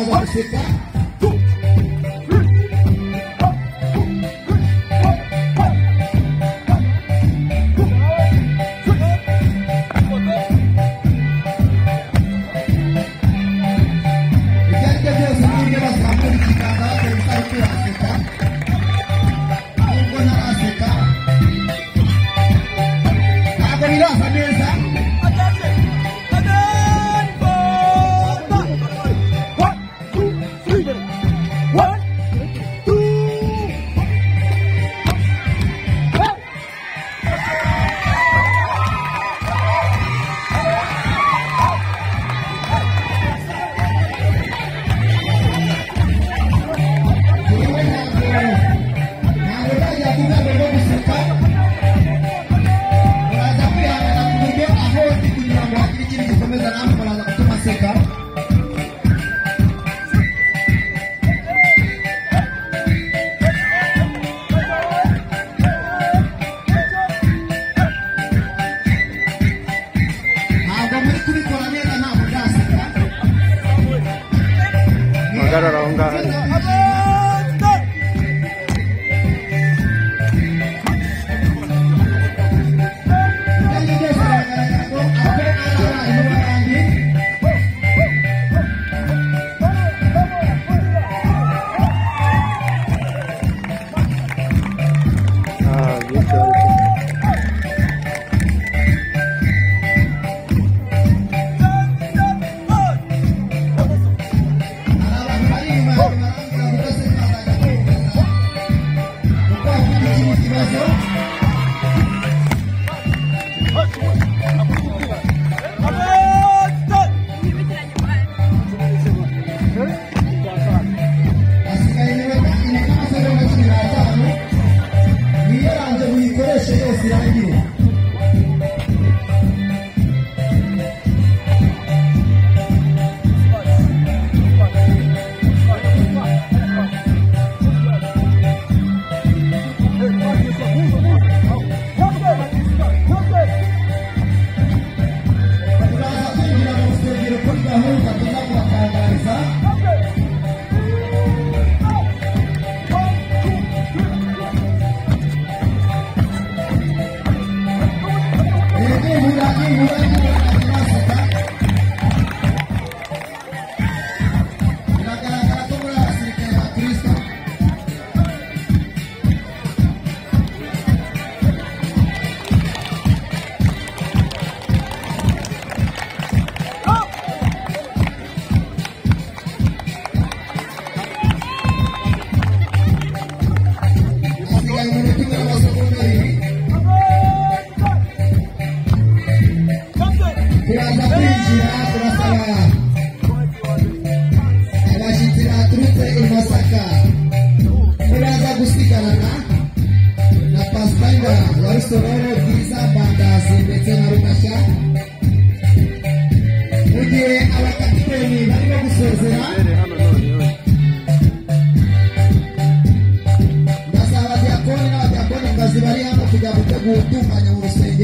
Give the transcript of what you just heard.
Biraza guseka. Ibyo byose n'ibyo bazamura ikiganza bakabisa ariko baseka. Nubwo ntaraseka ntabwo biraza neza. Hagarara aho ngaho. Biragaragara ko muri abasirikare ba Kristo. Hasigaye umunota umwe n'amasegonda abiri. Turaza kwinjira, turasaba abashyitsi baturutse i Masaka turaza gusigarana na Pasitanga wa Rusororo, Bwiza, Bandazi ndetse na Rugashya, mu gihe abakapiteni barimo gusezera. Ndasaba abadiyakoni n'abadiyakonikazi bari hano kujya gutegura utunganya mu rusengero.